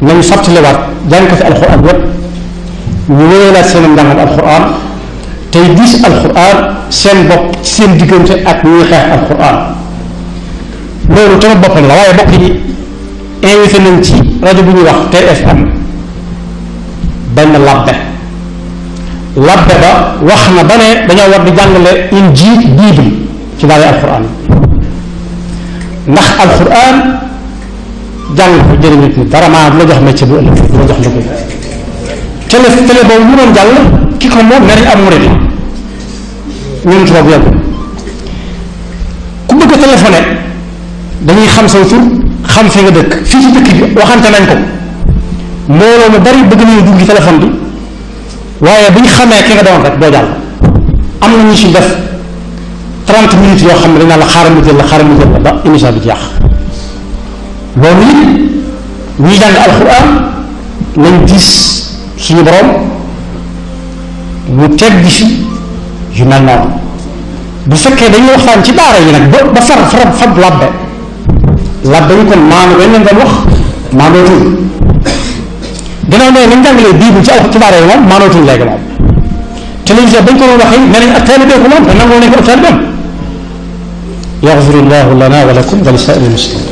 nañu fàttaliwaat jàngkati alxuraan yépp ñu wéyalaat seen njàngam alxuraan tey diis alxuraan seen bopp ci seen diggante ak ñuy xeex alxuraan loolu tamit boppam la waaye bokk yi invité nañ ci rajo bu ñuy wax TFM benn labbe ba wax na ba ne dañoo war di jàngale injiil bible ci daara alxuraan ndax alxuraan jàng ko jëriñ nit ñi dara maa du la jox métier bu ëllëg du la jox liggéey télé boobu mu doon jàll ki ko moom nee nañ am murid ñun ci boobu yàggu ku bëgg a téléphoné dañuy xam saw tur xam fi nga dëkk fii ci dëkk bi waxante nañ ko mbooloo mu bari bëgg nañu dugg ci téléphone bi waaye bu ñu xamee ki nga doon rek doo jàll am na ñu si def 30 minutes yoo xam ne dañ naan la xaaral mu jël la ba émission bi jeex loolu it ñuy jàng alxuraan nañ diis suñu borom mu teg gi fi yu mel noonu bu fekkee dañuy waxtaan ci daara yi nag ba far labbe ñu kon maanu dañ leen doon wax maanootuñ gannaaw ne nañ jàngalee biibu ci daara yi moom maanootuñ léegi moom télévision bañ ko doon waxee nee nañ ak taalibe ko moom te nangoo nañ ko ak taalibeem yaxfirullahu lana wa lakum wa li saa'iril muslimin